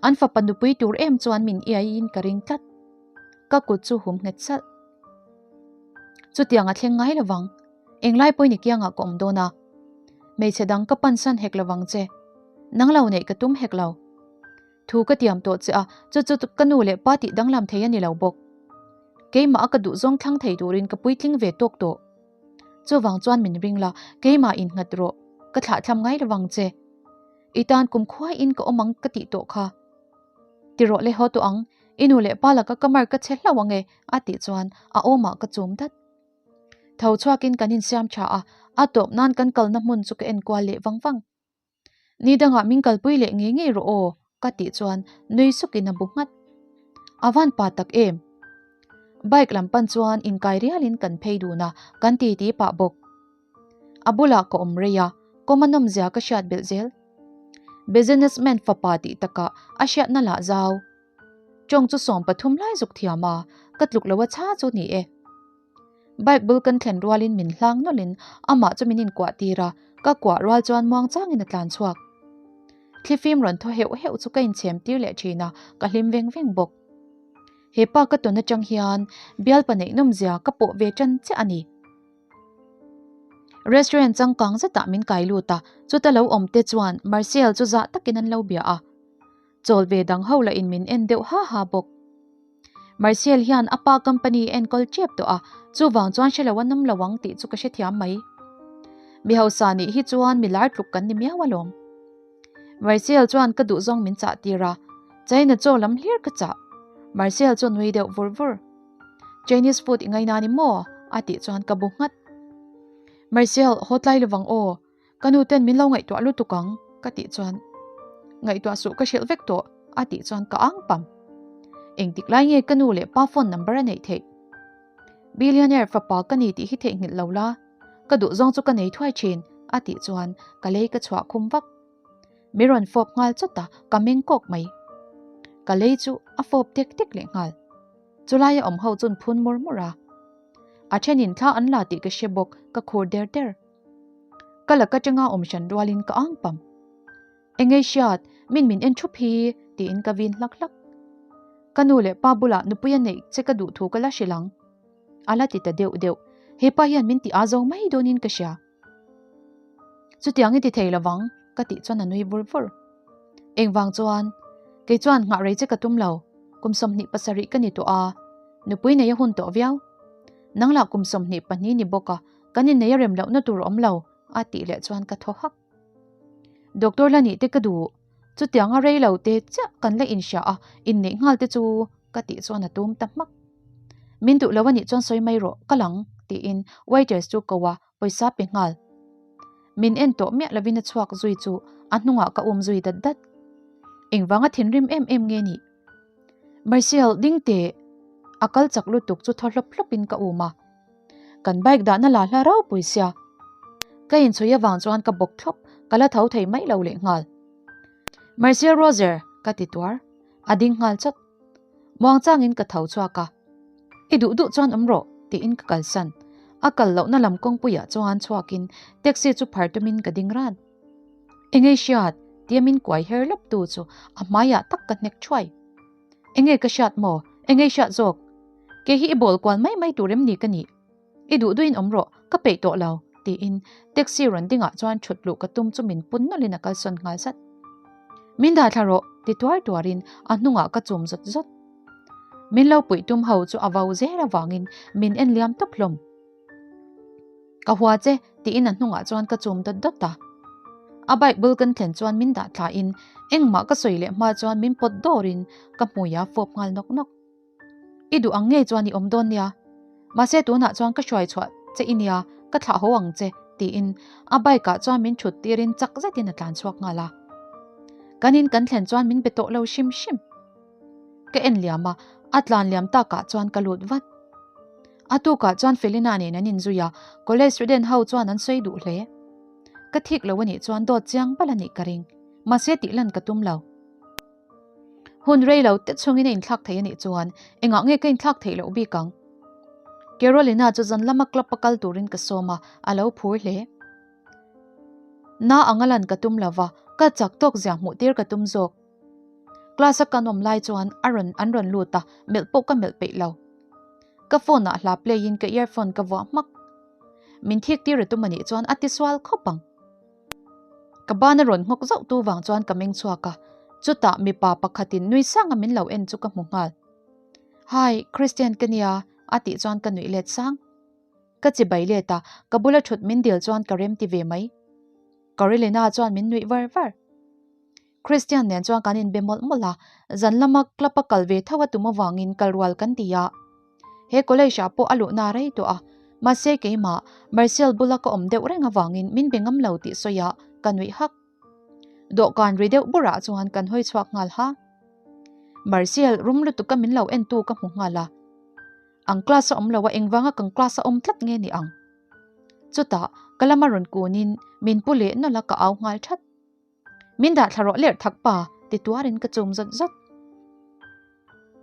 an fapa nupui tur em chuan min iai in ka ring tlat. Ka kut chu hum nghet salh. Chutiang a thleng ngai lovang. Englai pawhin i kiangah ka awm dawn a. Hmeichhe dang ka pansan hek lovang che. Nang lo neih ka tum hek lo. Thu ka tiam tawh che a, chu chu ka nu leh pa tih danglam thei a ni lo bawk. Keimah a ka duhzawng thlang thei turin ka puitling ve tawk tawh. Chuvang chuan min ring la, keimah innghat rawh, ka thlahthlam ngai lovang che. I tan kum khuaiin ka awm ang ka tih tawh kha. Ti rawh le haw tawh ang, i nu leh pa laka ka mar ka che hlauh ang e, a tih chuan a awmah ka chum dat. Tho chhuakin kan insiam tha a, a tawp nan kan kalna hmun chu ka enkual leh vang vang. Ni dangah min kalpui leh ngei ngei rawh aw, ka tih chuan nui sukin a bu nghat. A van pa tak em? Bike lam pan chuan inkai rialin kan phei dun a, kan titi pah bawk. A bulah ka awm rei a, kawm a nawmzia ka hriat belh zel. Businessman fapa tih takah a hriatna lah zau. Tawng chu 13 lai zuk thiam a, ka tluk lo a chha chu ni e. Bike bul kan thlen rualin min hlang nawlhin amah chu min inkuah tir a, ka kuah rual chuan muang changin a tlan chhuak. Thlifim rawn thaw heuh heuh chu ka inchhem tir leh thin a, ka hlim veng veng bawk. He pa ka tawn atang hian bialpa neih nawmzia ka pawh ve tan chiah a ni. Restaurant changkang zetah min kai lut a, chuta lo awm te chuan Marcel chu zah takin an lo bia a. Chawl ve dang ho lah in min en deuh ha ha bawk. Marcel hian a pa company enkawl tep tawh a, chuvang chuan hre lo a nawm lo ang tih chu ka hrethiam mai. Mi hausa nih hi chuan mi lar tluk kan ni miau alawm. Marcel chuan ka duhzawng min chah tir a, China chaw lam hlir ka chah. Marcel chu nui deuh vur vur. Chinese food i ngaina ni maw? a tih chuan ka bu nghat. Marcel, haw tlai lovang aw. Ka nu ten min lo ngaihtuah lutuk ang, ka tih chuan ngaihtuah suh ka hrilh vek tawh, a tih chuan ka ang pam. Engtik lai nge ka nu leh pa phone number a neih theih? Billionaire fapa ka ni tih hi theihnghilh lo la, ka duh zawng chu ka nei thuai thin, a tih chuan ka lei ka chhuah khum vak. Mi rawn fawp nghal chawt a, ka meng kawk mai. Ka lei chu a fawp tek tek leh nghal. Chulaia awm ho chuan phun mur mur a. A thenin thla an la tih ka hre bawk, ka khur der der. Ka laka tanga awm hran rualin ka ang pam. Engei hriat, min min en thup hi, tiin ka vin hlak hlak. Ka nu leh pa bulah nupui a neih che ka duh thu ka la hrilh ang. A la ti ta deuh deuh, hepa hian min ti a zo mai dawnin ka hria. Chutiang i ti thei lovang, ka tih chuan a nui vur vur. Engvang chuan, kei chuan nghah rei che ka tum lo, kum 27 ka ni tawh a, nupui nei a hun tawh viau. Nang lah kum 22 ni bawk a, Kan innei a rem lohna tur awm lo, a tih leh chuan ka thaw hak. Doctor la nih te ka duh, chutianga rei lo te chiah kan la inhria a, inneih nghal te chu ka tih chuan a tum ta hmak. Min duh lo a nih chuan sawi mai rawh, ka lang, tiin waiters chu ko a, pawisa pe nghal. Min en tawh miah lovin a chhuak zui chu a hnungah ka um zui dat dat. Engvanga thinrim em em nge nih? Marcel, ding teh! A kal chak lutuk chu thaw hlawp hlawpin ka um a. Kan bike dahna la hla ropui sia. Ka inchhui avang chuan ka bawk thlawp, ka la tho thei mai lo leh nghal. Marcel Roger! ka ti tuar. A ding nghal chawt. Muang changin ka tho chhuak a. I duh duh chuan awm rawh, tiin ka kalsan. A kal lohna lam kawngpuiah chuan chhuakin taxi chu phar tumin ka ding ran. Engei hriat? tia min kuai her lawp tu chu a hmaiah tak ka hnek thuai. Engei ka hriat maw? Engei hriat zawk? Kei hi i bawl kual mai mai tur em ni ka nih? I duh duhin awm rawh, ka peih tawh lo, tiin taxi rawn dingah chuan thut luh ka tum chu min pun nawlhin a kalsawn nghal zat. Min dah thla rawh, ti tuar tuarin a hnungah ka chum zawt zawt. Min lo puih tum ho chu a vau zel avangin min en liam tawp hlawm. Ka hua che, tiin a hnungah chuan ka chum dawt dawt a. A bike bul kan thlen chuan min dah thlain engmah ka sawi leh hma chuan min pawt dawrin ka hmui a fawp nghal nawk nawk. I duh ang ngei chuan i awm dawn nia. Mahse tunah chuan ka hruai chhuah che i nia, ka thlah haw ang che, tiin a bike ah chuan min thut tirin chak zetin a tlan chhuak nghal a. Kan in kan thlen chuan min be tawh lo hrim hrim. Ka en liam a, a tlan liam takah chuan ka lut vat. A tukah chuan Felina nen an inzui a, college student ho chuan an sawi duh hle. Ka thik lo anih chuan dawt chiang bal anih ka ring, mahse tih lan ka tum lo. Hun rei lo te chungin a inthlak thei anih chuan engah nge ka inthlak theih loh bik ang? Carolina chu zan lama club a kal turin ka sawm a, a lo phur hle. Na anga lan ka tum lova, ka chak tawk zia hmuh tir ka tum zawk. Class a kan awm lai chuan a rawn an rawn lut a, melh pawh ka melh peih lo. Ka phone ah hla play in ka earphone ka vuah hmak. Min thik tir a tum anih chuan a ti sual khawp ang. Ka ban a rawn nghawk zauh tu vang chuan ka meng chhuak a, chutah mipa pakhatin nui sanga min lo en chu ka hmu nghal. Hi, Christian ka nia a tih chuan ka nuih let sang. Ka chibai let a, ka bula thut min dil chuan ka rem ti ve mai. Carolina chuan min nuih var var. Christian nen chuan kan inbe mawlh mawlh a, zan lama club a kal ve tho a tum avangin kal rual kan ti a. He college ah pawh a luhna a rei tawh a, mahse keimah Marcel bula ka awm deuh reng avangin min be ngam lo tih sawi a ka nuih hak. Dawhkan ri deuh burah chuan kan hawi chhuak nghal ha. Marcel rum lutuka min lo en tu ka hmu nghal a. Ang class a awm lo a engvanga kan class a awm tlat nge ni ang? Chutah ka lama rawn kunin min pu leh nawlh a ka au nghal that. Min dah thla rawh lerh thak pa, ti tuarin ka chum zawt zawt.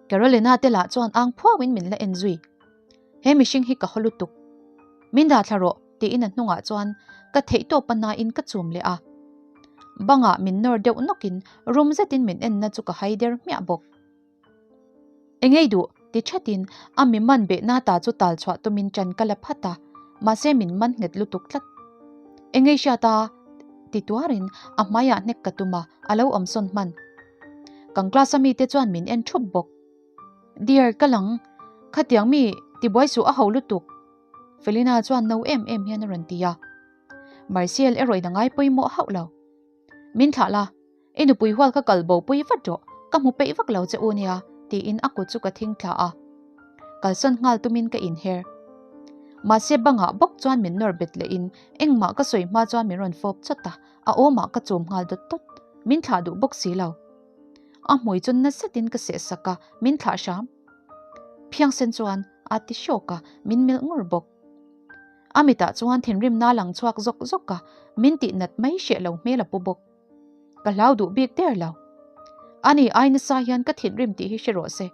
Carolina te lah chuan ang phuauin min la en zui. He mihring hi ka haw lutuk. Min dah thla rawh, tiin a hnungah chuan ka theihtawp a nain ka chum leh a. Bangah min nawr deuh nawkin rum zetin min enna chu ka hai der hmiah bawk. Engei duh, ti thatin a mi man behna ta chu tal chhuah tumin ṭan ka la phat a, mahse min man nghet lutuk tlat. Engei hriat a, ti tuarin a hmaiah hnek ka tum a, a lo awm sawn hman. Kan class a mite chuan min en ṭhup bawk. Dear, ka lang, khatiang mi tibuai suh a ho lutuk, Felina chuan no em em hian a rawn ti a. Marcel erawh in a ngai pawimawh hauh lo. Min thlah la, i nupui hual kha kal bo pui vat rawh, ka hmu peih vak lo che u nia, tiin a kut chu ka thing thla a. Kalsawn nghal tumin ka inher. Mahse bangah bawk chuan min nawr bet lehin engmah ka sawi hma chuan min rawn fawp chawt a, a awmah ka chum nghal dawt dawt. Min thlah duh bawk si lo. A hmui chu na zetin ka seh sak a, min thlah hram. Phiangsen chuan a ti hrawk a, min melh ngur bawk. A mitah chuan thinrimna lang chhuak zawk zawk a, min tih nat mai hreh lo hmel a pu bawk. Ka hlau duh bik der lo. Ani ai nasa hian ka thinrim tih hi hre rawh se.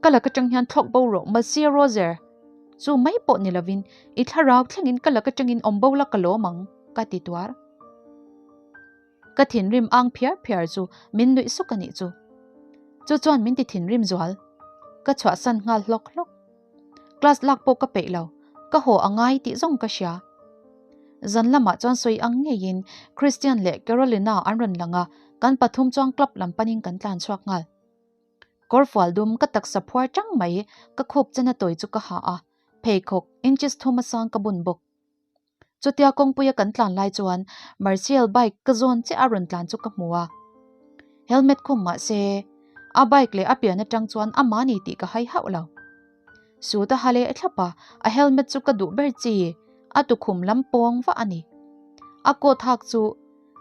Ka lak atang hian thlawk bo rawh Monsieur Roger. Chu mai pawh ni lovin i thlarau thlengin ka lak atangin awm bo la ka lawm ang, ka ti tuar. Ka thinrim ang phiar phiar chu min nuih suk a nih chu. Chu chuan min ti thinrim zual. Ka chhuahsan nghal hlawk hlawk. Class lak pawh ka peih lo, ka haw a ngai tih zawng ka hria. Zan lamah chuan sawi ang ngeiin Christian leh Carolina an rawn lang a, kan pathum chuan club lam panin kan tlan chhuak nghal. Kawrfual dum ka taksa phuar tang mai ka khup chena tawi chu ka ha a, pheikhawk inches thum a sang ka bun bawk. Chutia kawngpuia kan tlan lai chuan Marcel bike ka zawn chiah a rawn tlan chu ka hmu a. Helmet khum mah se a bike leh a pian atang chuan amah ni tih ka hai hauh lo. Suit a ha leh thlap a, a helmet chu ka duh ber chi, a tukhum lam pawng vah a ni. A coat hak chu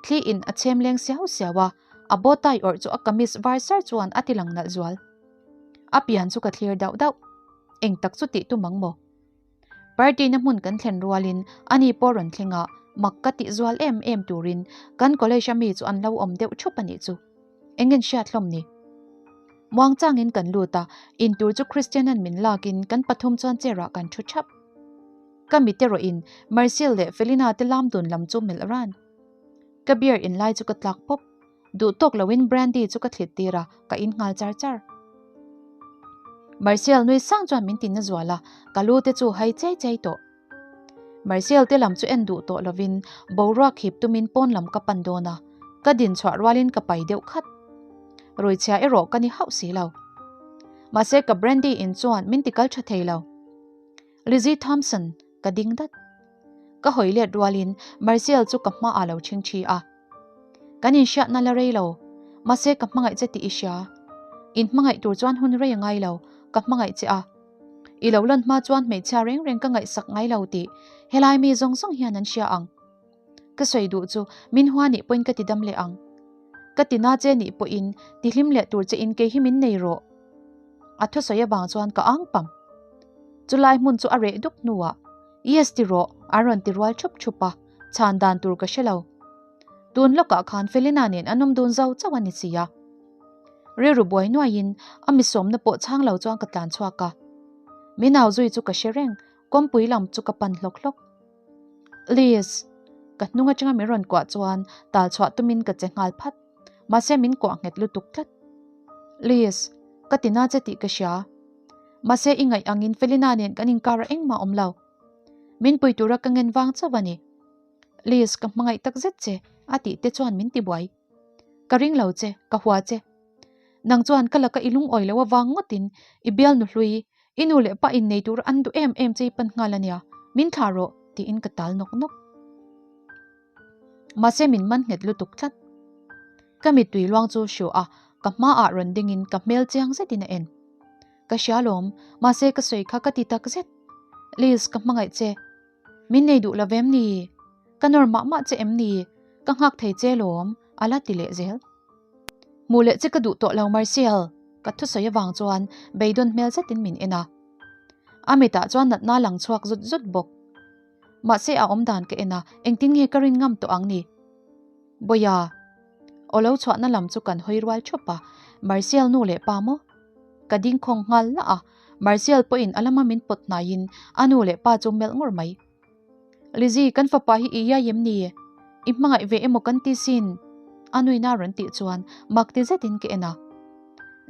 thli in a chhem leng siau siau a, a bow tie awrh chu a kamis var sar chuan a ti lang nalh zual. A pian chu ka thlir dauh dauh. Eng tak chu tih tum ang maw? Party na hmun kan thlen rualin ani pawh rawn thleng a, mak ka tih zual em em turin kan college a mi chu an lo awm deuh thup a nih chu. Eng en hriat hlawm ni? Muang changin kan lut a, in tur chu Christian-a'n min lakin kan pathum chuan chair ah kan thu thap. Ka mit erawhin Marcel leh Felina te lam dun lam chu melh ran. Ka beer in lai chu ka tlak pawp. Duh tawk loin brandy chu ka thlit tir a, ka in nghal char char. Marcel nui sang chuan min tin na zual a, ka lu te chu hai chei chei tawh. Marcel te lam chu en duh tawh lovin boruak hip tumin pawn lam ka pan dawn a, ka din chhuah rualin ka pai deuh khat. Ruichhia erawh ka ni hauh si lo. Mahse ka brandy in chuan min ti kal tha thei lo. Lizzie Thompson, ka ding dat. Ka hawi let rualin Marcel chu ka hmaah lo chhing thi a. Kan inhriatna la rei lo, mahse ka hmangaih che tih i hria. In hmangaih tur chuan hun rei a ngai lo, ka hmangaih che a. I lo lan hma chuan hmeichhia reng reng ka ngaihsak ngai lo tih helai mi zawng zawng hian an hria ang. Ka sawi duh chu min hua nih pawhin ka ti dam leh ang. Ka ti na che nih pawhin ti hlim leh tur che in kei hi min nei rawh. A thusawi avang chuan ka ang pam. Chulai hmun chu a reh dup hnuah, Yes ti rawh, an rawn ti rual thup thup a, chhan dan tur ka hre lo. Tun lawkah khan Felina nen an awm dun zo chauh a ni si a. Rilru buai nuaiin a misawmna pawh chhang lo chuan ka tlan chhuak a. Min au zui chu ka hre reng, kawngpui lam chu ka pan hlawk hlawk. Liz! Ka hnung atanga min rawn kuah chuan tal chhuah tumin ka che nghal phat. Mahse min kuah nghet lutuk tlat. Liz! Ka ti na che tih ka hria. Mahse i ngaih angin Felina nen kan inkar a engmah awm lo. Min pui tura ka ngen vang chauh a ni. Liz ka hmangaih tak zet che a tih te chuan min ti buai. Ka ring lo che, ka hua che. Nang chuan ka laka i lungawi lo avang ngawtin i bialnu hlui, i nu leh pa innei tur an duh em em che i pan nghal a nia, min thlah rawh tiin ka tal nawk nawk. Mahse min man nghet lutuk tlat. Ka mittui luang chu hruh a, ka hmaah rawn dingin ka hmel chiang zetin a en. Ka hria lawm, mahse ka sawi kha ka ti tak zet. Liz, ka hmangaih che. Min nei duh lo vem ni? Ka nawr mah mah che em ni? Ka nghak thei che lawm, a la ti leh zel. Hmuh leh che ka duh tawh lo Marcel, ka thusawi avang chuan beidawn hmel zetin min en a. A mitah chuan natna lang chhuak zut zut bawk. Mahse a awm dan ka en a, engtin nge ka rin ngam tawh ang ni? Bawia, aw lo chhuahna lam chu kan hawi rual thup a, Marcel nu leh pa maw? Ka ding khawng nghal lah a, Marcel pawhin a lama min pawt hnaiin a nu leh pa chu melh ngur mai. Lizzy, kan fapa hi i iai em ni? I hmangaih ve emaw kan ti sin? A nuina rawn tih chuan mak ti zetin ka en a.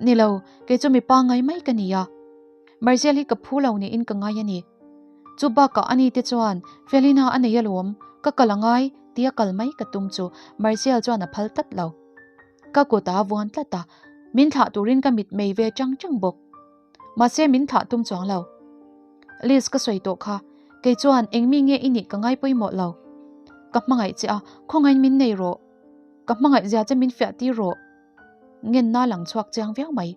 Ni lo, kei chu mipa ngai mai ka ni a. Marcel hi ka phu lo niin ka ngai a ni. Chu bakah ani te chuan Felina a nei alawm, ka kal a ngai tia kal mai ka tum chu Marcel chuan a phal tlat lo. Ka kut a vuan tlat a, min thlah turin ka mit mei ve chang chang bawk. Mahse min thlah tum chuang lo. Liz ka sawi tawh kha, kei chuan eng mi nge i nih ka ngai pawimawh lo. Ka hmangaih che a, khawngain min nei rawh. Ka hmangaih zia che min fiah tir rawh. Ngenna lang chhuak chiang viau mai.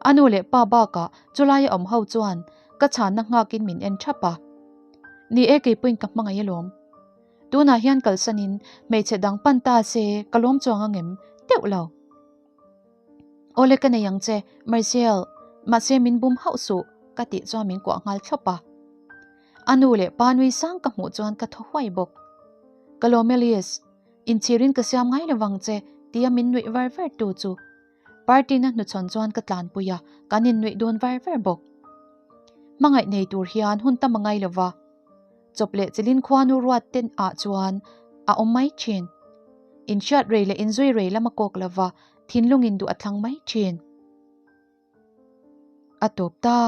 A nu leh pa bakah chulaia awm ho chuan ka chhanna nghakin min en thap a. Ni e keipawhin ka hmangaih alawm. Tunah hian kalsanin hmeichhe dang pan ta se ka lawm chuang angem teuh lo. Awle ka nei ang che, Marcel, mahse min bum hauh suh ka tih chuan min kuah nghal thlawp a. A nu leh pa nui sang ka hmuh chuan ka thaw huai bawk. Ka lawm Elias, inchhirin ka siam ngai lovang che tia min nuih var var tu chu party na hnuchhawn chuan ka tlanpui a, kan innuih dawn var var bawk. Hmangaih nei tur hian hun tam a ngai lova. Chawp leh chilin khuanu ruat ten ah chuan a awm mai thin. Inhriat rei leh inzui rei lam a kawk lova, thinlung in duh a thlang mai thin. A tawp ta.